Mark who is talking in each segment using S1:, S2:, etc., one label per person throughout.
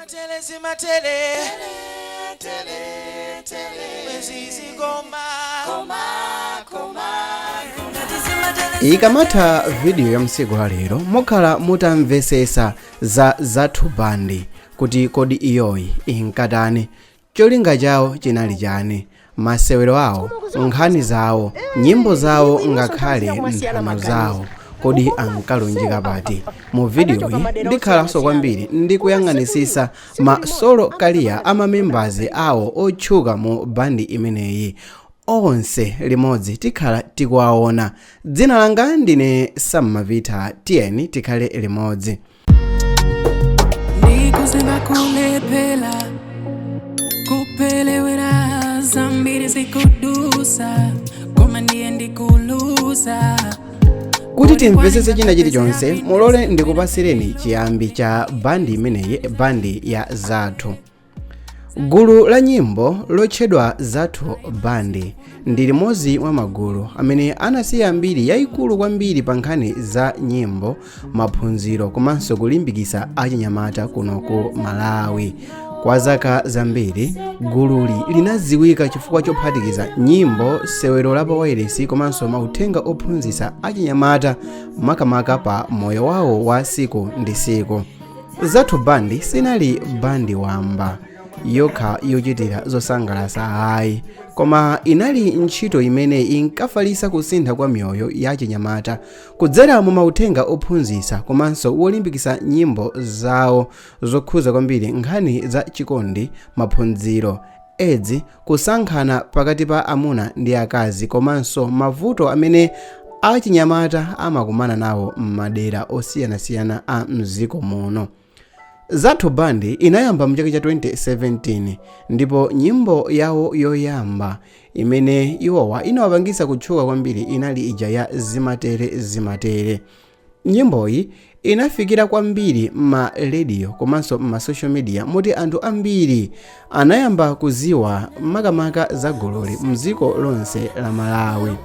S1: Zimatele, zimatele, tele, tele, zizikoma, koma, koma.
S2: Ikamatha video ya msiku la lero, mukhala mutamvesesa za Zathu Band, kuti kodi iyoyi inkatani, cholinga chawo chinali chani, masewero awo, nkhani zawo, nyimbo zawo, ngakhale nthano zawo, kodi ankalunjika pati? Mu videoyi ndikhalanso kwambiri ndikuyang'anisisa ma solo career a ma members awo otchuka mu bandi imeneyi. Onse limodzi tikhala tikuwaona. Dzina langa ndine Sammavita, tiyeni tikhale limodzi.
S3: Ndikuziva kulephera, kupelewera, zambiri zikudusa, koma ndiye ndikuluza.
S2: Kuti timvesese china chilichonse, mulole ndikupasireni chiyambi cha bandi imeneyi, bandi ya Zathu. Gulu la nyimbo lotchedwa Zathu Band ndi limodzi mwa magulu amene anasiya mbiri yayikulu kwambiri pa nkhani za nyimbo, maphunziro komanso kulimbikitsa achinyamata kuno ku Malawi. Kwa zaka zambiri gululi linadziwika chifukwa chophatikiza nyimbo, sewero la pawailesi komanso mauthenga ophunzitsa achinyamata, makamaka pa moyo wawo wa siku ndi siku. Zathu Band sinali bandi wamba yokha yochitira zosangalatsa ayi, koma inali ntchito imene inkafalitsa kusintha kwa miyoyo ya chinyamata kudzera mu mauthenga ophunzitsa komanso wolimbikitsa nyimbo zawo zokhuza kwambiri nkhani za chikondi, maphunziro, AIDS, kusankhana pakati pa amuna ndi akazi komanso mavuto amene achinyamata amakumana nawo m'madera osiyanasiyana a mdziko muno. Zathu Band inayamba mchaka cha 2017, ndipo nyimbo yawo yoyamba imene iwowa inawapangisa kutchuka kwambiri inali ija ya Zimatere Zimatere. Nyimboyi inafikira kwambiri ma radio komanso ma social media, moti anthu ambiri anayamba kuziwa makamaka za gululi mdziko lonse la Malawi.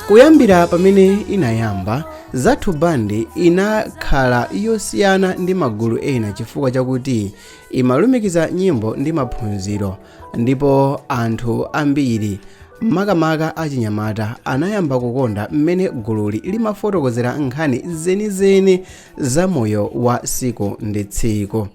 S2: Kuyambira pamene inayamba, Zathu Band inakhala yosiyana ndi magulu ena chifukwa chakuti imalumikiza nyimbo ndi maphunziro, ndipo anthu ambiri, makamaka achinyamata, anayamba kukonda mmene gululi limafotokozera nkhani zenizeni za moyo wa siku ndi tsiku.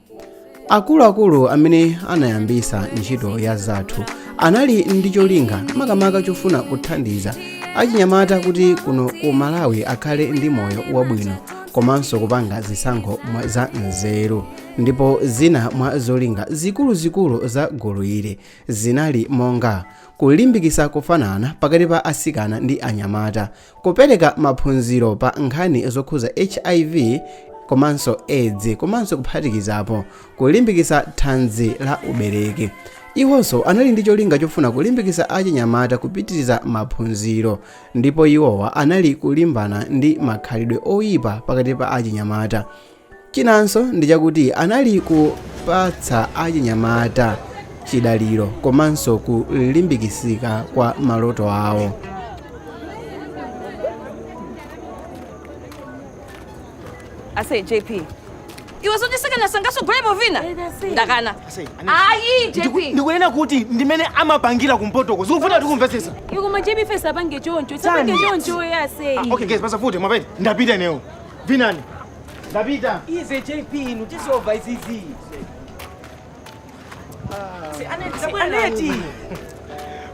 S2: Akuluakulu amene anayambisa ntchito ya Zathu anali ndi cholinga makamaka chofuna kuthandiza achinyamata kuti kuno ku Malawi akhale ndi moyo wabwino komanso kupanga zisankho za nzeru. Ndipo zina mwa zolinga zikuluzikulu za gulu ili zinali monga kulimbikitsa kufanana pakati pa asikana ndi anyamata, kupereka maphunziro pa nkhani zokhuza HIV komanso AIDS, komanso kuphatikizapo kulimbikitsa thanzi la ubereki. Iwonso anali ndi cholinga chofuna kulimbikitsa achinyamata kupitiriza maphunziro, ndipo iwowa anali kulimbana ndi makhalidwe oyipa pakati pa achinyamata. Chinanso ndi chakuti anali kupatsa achinyamata chidaliro komanso kulimbikitsika kwa maloto awo.
S4: Ase JP, iwe zochisekana sangasogolepo vina ndakana ayi JP.
S5: Ndikunena kuti ndimene amapangira kumpotoko, zikuvuta tikumvetsetsa.
S6: Ikoma JP, fesa apange choncho, sapange choncho yase.
S5: Okay guys, pasafute mwapete, ndapita ineyo. Vinani, ndapita.
S7: Ize JP, inu tisova izizi. Aneti.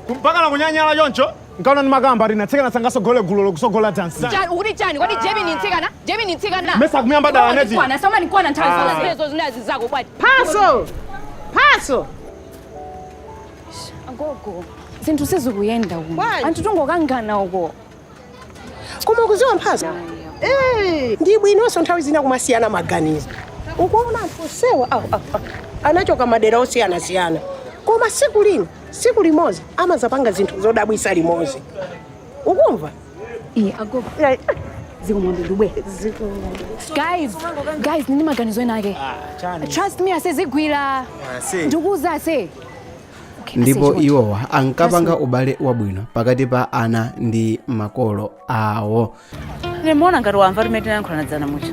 S5: Mpaka na kunyanyala choncho, nkaona ndi makamba ati natsekana sangasogole gulu lokusogola dansi.
S4: Ukuti chani? Kodi JP ni ntsikana? JP ni ntsikana?
S5: Mesa kumuyamba dala Aneti.
S4: Kwana soma nikwana nthawi zona zimenezo zinazi zako bwati.
S8: Phaso! Phaso!
S6: Agogo, zinthu sizikuyenda uko.
S8: Bwanji?
S6: Anthu tungokangana uko.
S8: Koma ukuziwa Mphaso? Eh, ndi bwinonso nthawi zina kumasiyana maganizo. Ukuona anthu osewa awu awu awu anachoka madera osiyanasiyana. Koma siku lino, siku limodzi amazapanga zinthu zodabwisa limodzi. Ukumva?
S6: Iye agogo. Zikumwambi ndubwe. Guys, guys, nini maganizo ena ake? Trust me, ase zigwira. Ndikuza ase. Okay, ase
S2: Ndipo
S6: choncho.
S2: iwowa ankapanga ubale wabwino pakati pa ana ndi makolo awo.
S4: Ine muona ngati wamva limene tinayankhulana dzana mucha.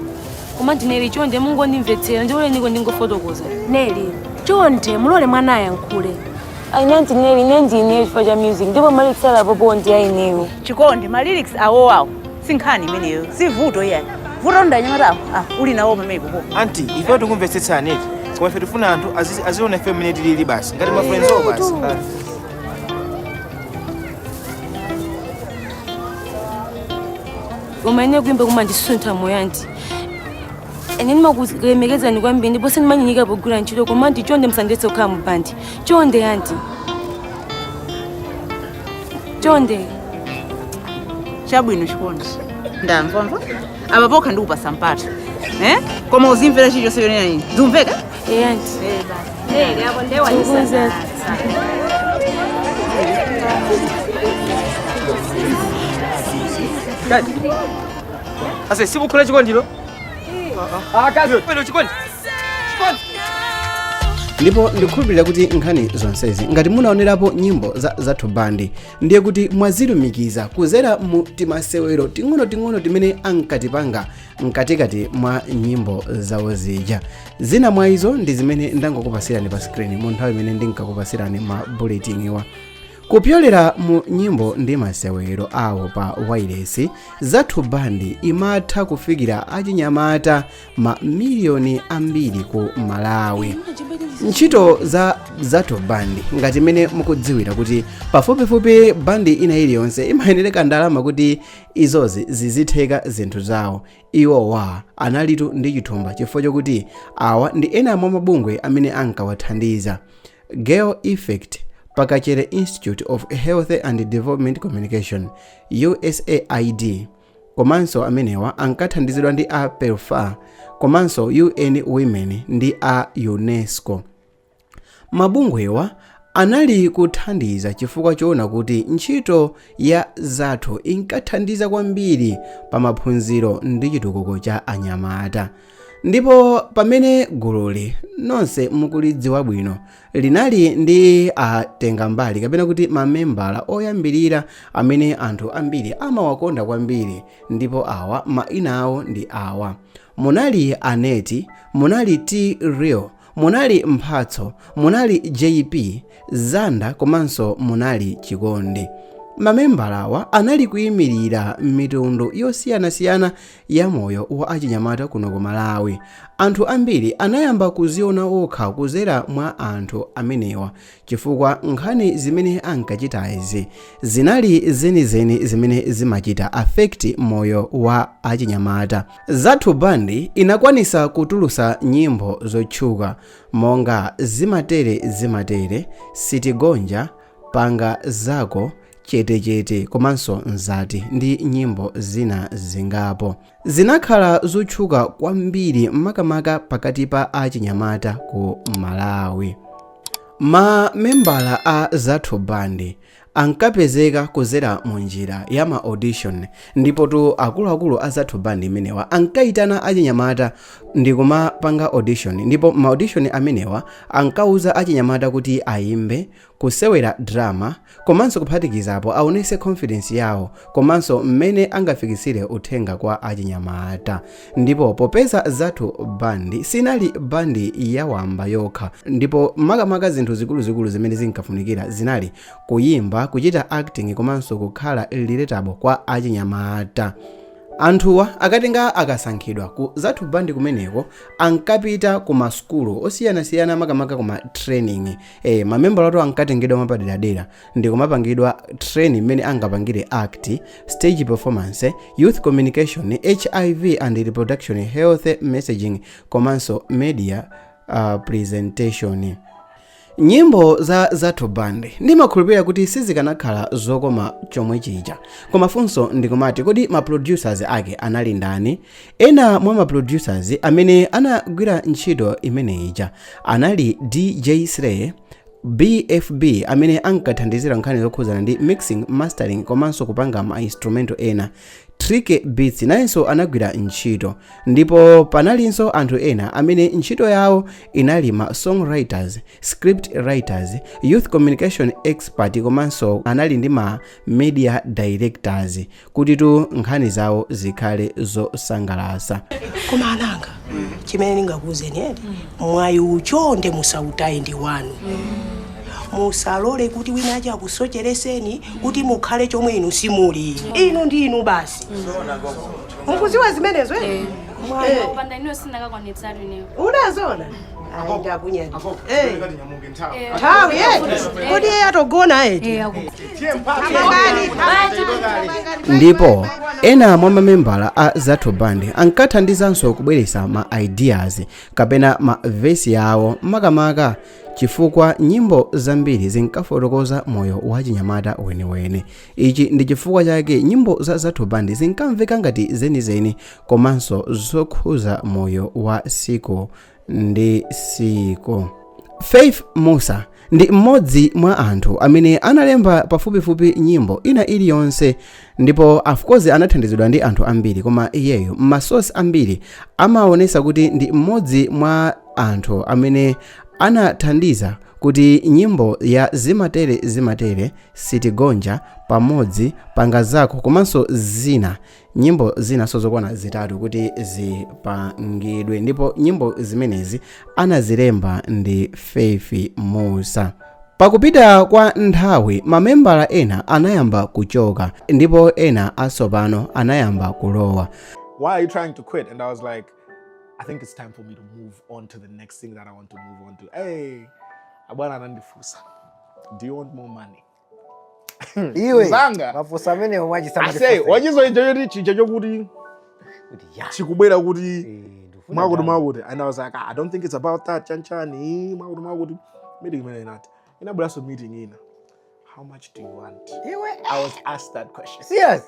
S4: Koma auntie Neli chonde mungondimvetsera ndiloleniko ndingofotokoza.
S9: Neli, chonde mulole mwana ayankhule.
S4: Ayi auntie Neli, ine ndine chifukwa cha music ndipo ma lyrics alapopo ndi ainewo.
S10: Chikondi, ma lyrics awoawo si nkhani imeneyo, si vuto iyayi. Vuto ndi anyamatawo ah, uli nawo pamenepo po.
S1: Auntie, ife tikumvetsetsani eti, koma ife tifuna anthu aziona ife mmene tilili basi, ngati ma friends basi.
S4: Koma ine kuimba kumandisuntha moyo auntie. Ine ndimakulemekezani kwambiri ndipo sindimanyinyika pogwira ntchito, koma auntie chonde musandiletse kukhala mu bandi. Chonde auntie. Chonde.
S10: Chabwino Chikondi, ndamvamva apa pokha ndikupasa mpata eh? Koma uzimvera chilichonse chonena ine, zimveka?
S4: Eh auntie.
S9: Neli, apo ndewa.
S7: Kazi. Ase sibukhula chikondilo. Ah, kazi, wena chikondi. Chikondi.
S2: Ndipo ndikukhulupirira kuti nkhani zonsezi, ngati munaonerapo nyimbo za Zathu Band, ndiye kuti mwazilumikiza kuzera mu timasewero ting'onoting'ono timene ankatipanga mkatikati mwa nyimbo zawo zija. Zina mwa izo ndi zimene ndangokupasirani pa screen mu nthawi imene ndinkakupasirani ma bulletin wa. Kupyolera mu nyimbo ndi masewero awo pa wailesi, Zathu Band imatha kufikira achinyamata mamiliyoni ambiri ku Malawi. Ntchito za Zathu Band, ngati mmene mukudziwira kuti pafupifupi bandi ina iliyonse imayenereka ndalama kuti izozi zizitheka zinthu zawo, iwowa analitu ndi chithumba chifukwa chokuti awa ndi ena mwa mabungwe amene ankawathandiza: Girl Effect, Pakachere Institute of Health and Development Communication, USAID, komanso amenewa ankathandizidwa ndi a PEPFAR komanso UN Women ndi a UNESCO. Mabungwewa anali kuthandiza chifukwa choona kuti ntchito ya Zathu inkathandiza kwambiri pa maphunziro ndi chitukuko cha anyamata. Ndipo pamene gululi, nonse mukulidziwa bwino, linali ndi atengambali kapena kuti mamembala oyambirira amene anthu ambiri amawakonda kwambiri, ndipo awa maina awo ndi awa: munali Aneti, munali T Real, munali Mphatso, munali JP Zanda komanso munali Chikondi. Mamembalawa anali kuyimirira mitundu yosiyanasiyana ya moyo wa achinyamata kuno ku Malawi. Anthu ambiri anayamba kuziona okha kuzera mwa anthu amenewa chifukwa nkhani zimene ankachitazi zinali zenizeni zimene zimachita affect moyo wa achinyamata. Zathu Band inakwanisa kutulusa nyimbo zotchuka monga Zimatere Zimatere, Sitigonja, Panga Zako, Chetechete komanso Nzati ndi nyimbo zina zingapo. Zinakhala zotchuka kwambiri makamaka pakati pa achinyamata ku Malawi. Mamembala a Zathu Band ankapezeka kuzera mu njira ya ma audition, ndipo tu akuluakulu a Zathu Band imenewa ankayitana achinyamata ndi kumapanga audition, ndipo ma audition amenewa ankauza achinyamata kuti ayimbe, kusewera drama komanso kuphatikizapo aonese confidence yawo komanso mmene angafikisire uthenga kwa achinyamata. Ndipo popeza Zathu Band sinali bandi yawamba yokha, ndipo makamaka zinthu zikuluzikulu zimene zinkafunikira zinali kuyimba, kuchita acting komanso kukhala relatable kwa achinyamata. Anthuwa akatenga akasankhidwa ku Zathu Band kumeneko, ankapita ku masukulu osiyanasiyana, makamaka kuma training. Mamembala ato ankatengedwa mapaderadera ndi kumapangidwa training mmene angapangire act, stage performance, youth communication, HIV and reproduction health messaging komanso media presentation. Nyimbo za Zathu Band ndimakhulupirira kuti sizikanakhala zokoma chomwe chija, koma funso ndikumati, kodi ma producers ake anali ndani? Ena mwa ma producers amene anagwira ntchito imeneyija anali DJ Slay, BFB amene ankathandizira nkhani zokhuzana ndi mixing, mastering komanso kupanga ma instrumental ena, Trick Beats nayenso anagwira ntchito, ndipo panalinso anthu ena amene ntchito yawo inali ma songwriters, script writers, youth communication expert komanso anali ndi ma media directors kuti tu nkhani zawo zikhale zosangalatsa.
S8: Koma ananga Chimene ndingakuwuzeni eti, mwayi uchonde musautaye, ndi wanu. Musalole kuti wina aja akusochereseni kuti mukhale chomwe inu simuli. Inu ndi inu basi. Mukuziwa zimenezo, eh? Mwayi
S11: Upanda ino sindakakwanitsatu ineyo.
S8: Unazona ndakunyani nthawi eti, kodi iye atogona eti?
S2: Ndipo ena mwa mamembala a Zathu Band ankathandizanso kubweretsa ma ideas kapena ma vesi yawo, makamaka chifukwa nyimbo zambiri zinkafotokoza moyo wa chinyamata weniweni. Ichi ndi chifukwa chake nyimbo za Zathu Band zinkamveka ngati zenizeni komanso zokhuza moyo wa siku ndi siku. Faith Musa ndi mmodzi mwa anthu amene analemba pafupifupi nyimbo ina iliyonse, ndipo of course anathandizidwa ndi anthu ambiri, koma iyeyo ma source ambiri amaonesa kuti ndi mmodzi mwa anthu amene anathandiza kuti nyimbo ya Zimatere Zimatere, Sitigonja, Pamodzi, Panga Zako komanso zina, nyimbo zinanso zokwana zitatu kuti zipangidwe, ndipo nyimbo zimenezi anazilemba ndi Faith Musa. Pakupita kwa nthawi mamembala ena anayamba kuchoka ndipo ena atsopano anayamba kulowa.
S5: Why are you trying to quit? And I was like, I think it's time for me to move on to the next thing that I want to move on to. Hey, abwana anandifusa, do you want more money?
S12: Iwe.
S5: Mzanga.
S12: Mafusa amenewo.
S5: I say, wachizo icho choti chicho chokuti chikubwera kuti mwakuti mwakuti, and I was like, I don't think it's about that, chanchani, mwakuti mwakuti. Meeting imene inati inabweranso meeting ina, how much do you want?
S12: Iwe.
S5: I was asked that question.
S12: Serious?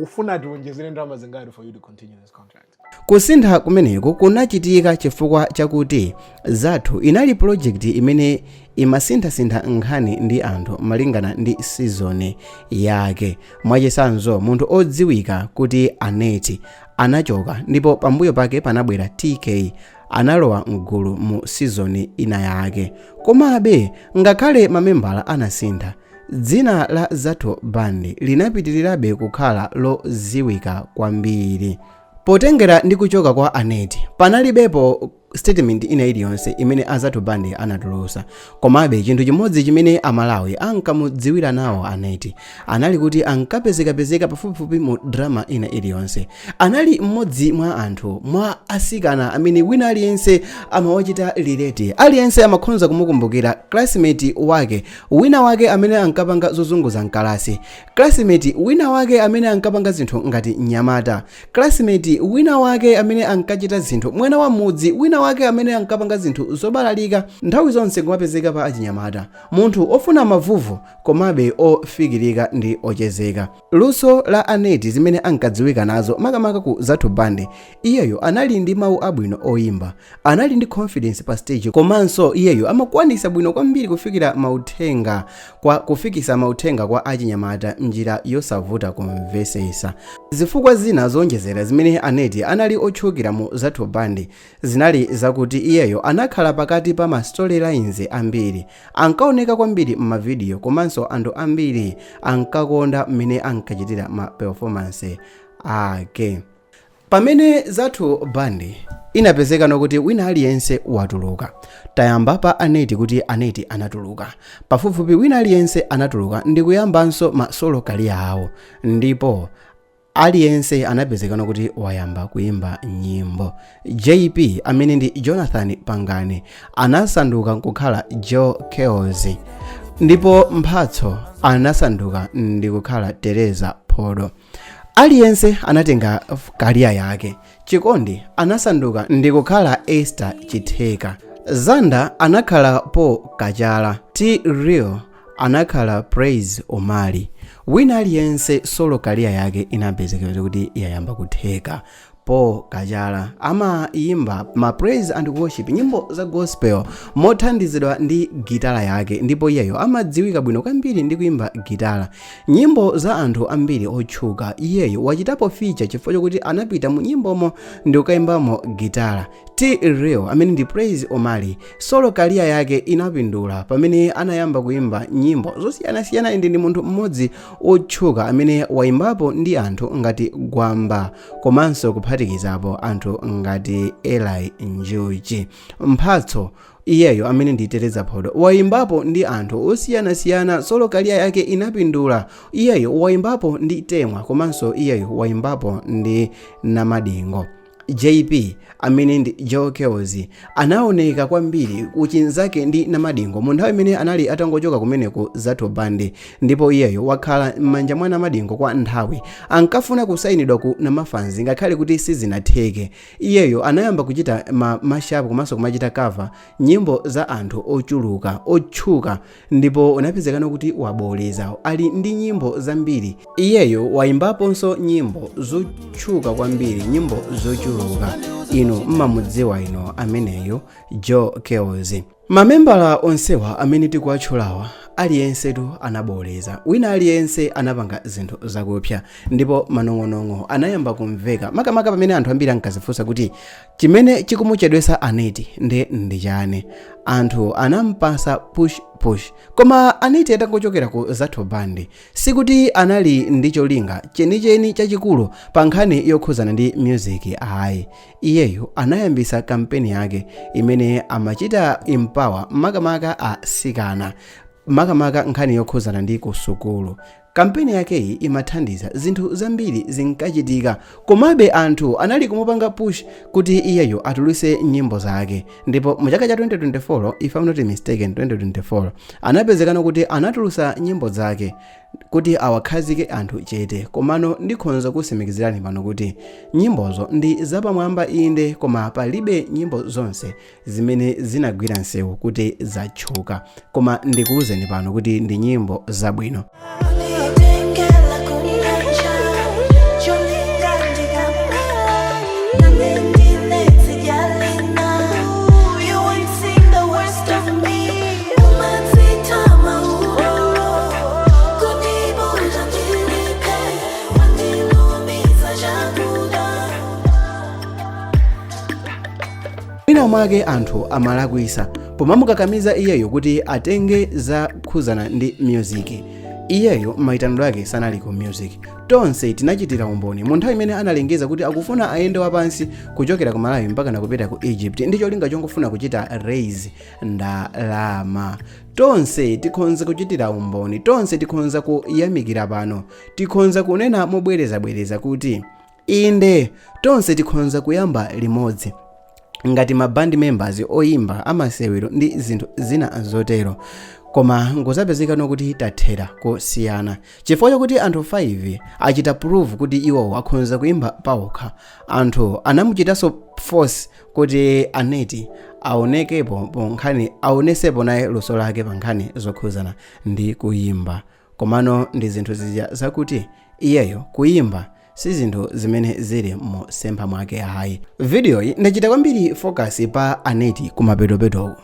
S5: Ufuna tiwonjezere ndalama zingati for you to continue this contract?
S2: Kusintha kumeneku kunachitika chifukwa chakuti Zathu inali project imene imasinthasintha nkhani ndi anthu malingana ndi season yake. Mwachitsanzo, munthu odziwika kuti Aneti anachoka ndipo pambuyo pake panabwera TK, analowa mgulu mu season ina yake. Komabe ngakhale mamembala anasintha, dzina la Zathu Band linapitirirabe kukhala lodziwika kwambiri. Potengera ndi kuchoka kwa Aneti, panalibepo statement ina iliyonse imene Azathu Band anatulutsa. Komabe chinthu chimodzi chimene Amalawi ankamudziwira nawo Aneti anali kuti ankapezekapezeka pafupifupi mu drama ina iliyonse. Anali mmodzi mwa anthu, mwa asikana amene wina aliyense amawachita relate, aliyense amakhonza kumukumbukira, classmate wake wina wake amene ankapanga zozunguza mkalasi, classmate wina wake amene ankapanga zinthu ngati mnyamata, classmate wina wake amene ankachita zinthu mwana wa mudzi, wina wake amene ankapanga zinthu zobalalika, nthawi zonse kumapezeka pa achinyamata, munthu ofuna mavuvu komabe ofikirika ndi ochezeka. Luso la Aneti, zimene ankadziwika nazo makamaka ku Zathu Band, iyeyo anali ndi mawu abwino oyimba, anali ndi confidence pa stage, komanso iyeyo amakwanisa bwino kwambiri kufikira mauthenga kwa kufikisa mauthenga kwa achinyamata mnjira yosavuta kumvesesa. Zifukwa zina zonjezera zimene Aneti anali otchukira mu Zathu Band zinali zakuti iyeyo anakhala pakati pa ma storylines ambiri, ankaoneka kwambiri m'mavidiyo, komanso anthu ambiri ankakonda mmene ankachitira ma performance ake. Pamene Zathu Band inapezekano kuti wina aliyense watuluka, tayamba pa Aneti kuti Aneti anatuluka, pafupifupi wina aliyense anatuluka ndi kuyambanso ma solo career awo, ndipo aliyense anapezekano kuti wayamba kuyimba nyimbo. JP, amene ndi Jonathan Pangani, anasanduka nkukhala Joe Chaos, ndipo Mphatso anasanduka ndi kukhala Teresa Phodo. Aliyense anatenga career yake. Chikondi anasanduka ndi kukhala Esther Chitheka, Zanda anakhala Po Kachala, T Real anakhala Praise Omali. Wina aliyense solo career yake inapezeka kuti yayamba kutheka. Po Kachala amayimba ma praise and worship, nyimbo za gospel mothandizidwa ndi gitala yake, ndipo iyeyo amadziwika bwino kwambiri ndi kuyimba gitala. Nyimbo za anthu ambiri otchuka iyeyo wachitapo feature chifukwa chokuti anapita mu nyimbomo ndi kukayimbamo gitala. T Real, amene ndi Praise Omali, solo career yake inapindula pamene anayamba kuyimba nyimbo zosiyanasiyana, ende ndi munthu mmodzi otchuka amene wayimbapo ndi anthu ngati Gwamba komanso kuphatikiza Kuphatikizapo anthu ngati Eli Njuchi. Mphatso, iyeyo amene ndi Tereza Phodo, wayimbapo ndi anthu osiyanasiyana. Solo career yake inapindula. Iyeyo wayimbapo ndi Temwa, komanso iyeyo wayimbapo ndi Namadingo. JP, amene ndi Joe Kells, anaoneka kwambiri uchinzake ndi Namadingo mu nthawi imene anali atangochoka kumeneko Zathu Band, ndipo iyeyo wakhala m'manja mwa Namadingo kwa nthawi. Ankafuna kusayinidwa ku Namafanzi, ngakhale kuti sizinatheke. Iyeyo anayamba kuchita ma mashup komanso kumachita cover nyimbo za anthu ochuluka otchuka, ndipo unapezekana kuti waboleza, ali ndi nyimbo zambiri. Iyeyo wayimbaponso nyimbo zotchuka kwambiri, nyimbo zochuluka. Inu mmamudziwa ino ameneyo, Joe Kells. Mamembala onsewa amene tikuwatchulawa, aliyensetu anaboleza, wina aliyense anapanga zinthu zakupsa, ndipo manong'onong'o anayamba kumveka, makamaka pamene anthu ambiri ankazifunsa kuti chimene chikumuchedwesa Aneti ndi chani. Anthu anampasa push push, koma Aneti atangochokera ku Zathu Band, sikuti anali ndi cholinga chenicheni chachikulu pa nkhani yokhuzana ndi music, ayi. Iyeyo anayambisa kampeni yake imene amachita empower makamaka asikana, makamaka nkhani yokhuzana ndi kusukulu. Kampeni yakeyi imathandiza, zinthu zambiri zinkachitika, komabe anthu anali kumupanga push kuti iyeyo atuluse nyimbo zake. Ndipo mu chaka cha 2024, if I'm not mistaken, 2024, anapezekana kuti anatulusa nyimbo zake kuti awakhazike anthu chete. Komano ndikhonza kusimikizirani pano kuti nyimbozo ndi zapamwamba, inde, koma palibe nyimbo zonse zimene zinagwira nsewu kuti zatchuka. Koma ndikuwuzeni pano kuti ndi nyimbo zabwino.
S13: Nditengela kungacha, cholinga ndikamela, nandindine sijalina. You ain't seen the worst of me. Umatsitama uroro, kundibuza ndilipe, wandilumiza chakuda.
S2: Mwina mwake anthu amalakwisa pomamukakamiza iyeyo kuti atenge zakhuzana ndi music. Iyeyo mayitanidwe ake sanali ku music. Tonse tinachitira umboni mu nthawi imene analengeza kuti akufuna ayende wapansi kuchokera ku Malawi mpaka nakupita ku Egypt ndi cholinga chongofuna kuchita raise ndalama. Tonse tikhonza kuchitira umboni, tonse tikhonza kuyamikira pano, tikhonza kunena mobwerezabwereza kuti inde, tonse tikhonza kuyamba limodzi ngati ma band members, oyimba amasewero ndi zinthu zina zotero, koma ngozapezekano kuti tathera kusiyana chifukwa chakuti anthu 5 achita prove kuti iwo akhonza kuyimba pawokha. Anthu anamuchitanso force kuti Aneti aonekepo po nkhani, aonesepo naye luso lake pa nkhani zokhuzana ndi kuyimba. Komano ndi zinthu zija zakuti iyeyo kuyimba si zinthu zimene zili mu sempha mwake, ayi. Videoyi ndachita kwambiri focus pa Aneti kumapetopetoko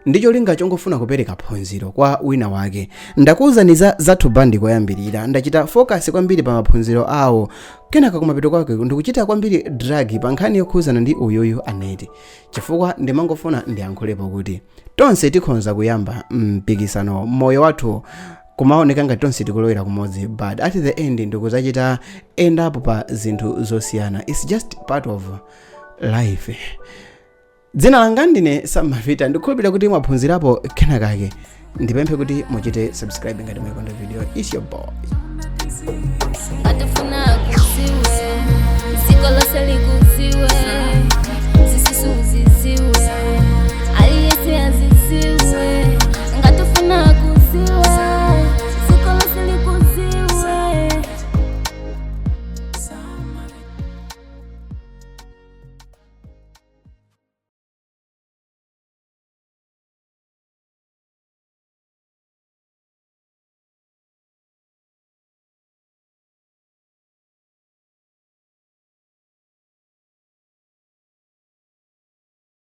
S2: ndi cholinga chongofuna kupereka phunziro kwa wina wake. Ndakuwuzani za Zathu Band koyambirira, ndachita focus kwambiri pa maphunziro awo. Kenaka kumapeto kwake ndikuchita kwambiri drag pa nkhani yokhuzana ndi uyuyu Aneti, chifukwa ndimangofuna ndiyankhulepo kuti tonse tikhonza kuyamba mpikisano, moyo wathu kumaoneka ngati tonse tikulowera kumodzi, but at the end ndikuzachita end up pa zinthu zosiyana. It's just part of life. Dzina langa ndine Samavita. Ndikhulupirira kuti mwaphunzirapo kenakake. Ndipemphe kuti muchite subscribe ngati mwayikonda video. It's your boy.
S11: Ngatifuna kuziwe, dziko lose likuziwe.